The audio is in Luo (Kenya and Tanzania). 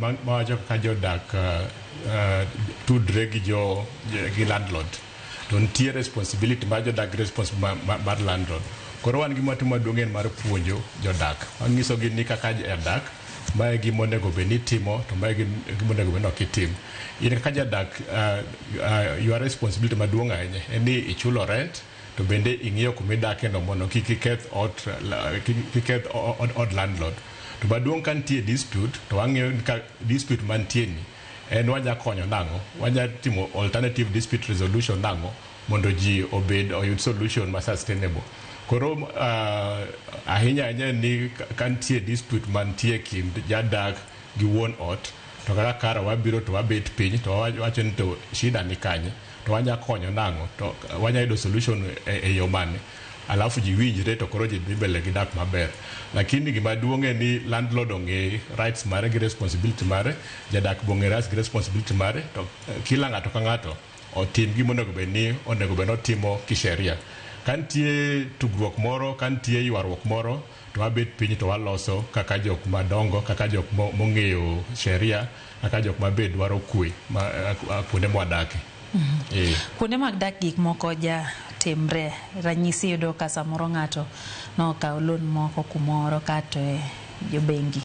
mawacho kaka jodak tudre gi jo gi landlord, to nitie responsibility mar jodak gi responsibility mar landlord. Koro wan gima watimo maduong' en mar puonjo jodak. Wanyisogi ni kaka jadak, mae gima onego bed ni itimo to mae gima onego bed ni ok itim. In kaka jadak, your responsibility maduong' ahinya en ni ichulo rent, to bende ing'iyo kuma idake no mondo kik iketh ot, kik iketh od landlord. To maduong', ka nitie dispute, to wang'iyo ka dispute mantie ni en wanya konyo nang'o, wanya timo alternative dispute resolution nang'o mondo ji obed oyud solution ma sustainable. Koro ahinya ahinya ni ka nitie dispute mantie kind jadak gi wuon ot, to kaka kara wabiro to wabet piny to wawacho ni to shida ni kanye, to wanya konyo nang'o, to wanya yudo solution e yo mane, alafu ji winjre, to koro ji dhi mbele gi dak maber. Lakini gima duong' en ni landlord ong'e rights mare gi responsibility mare, jadak be ong'e rights gi responsibility mare, to kila ng'ato ka ng'ato otim gima onego bed ni otimo kisheria. Ka nitie tugruok moro, ka nitie ywaruok moro, to wabet piny to waloso kaka jok madongo, kaka jok mong'eyo sheria, kaka jok mabe dwaro kwe ma kuonde mwadake. Kuonde mag dak gik moko ja timre. Ranyisi, yudo ka samoro ng'ato nokawo loan moko kumoro kato e jobengi.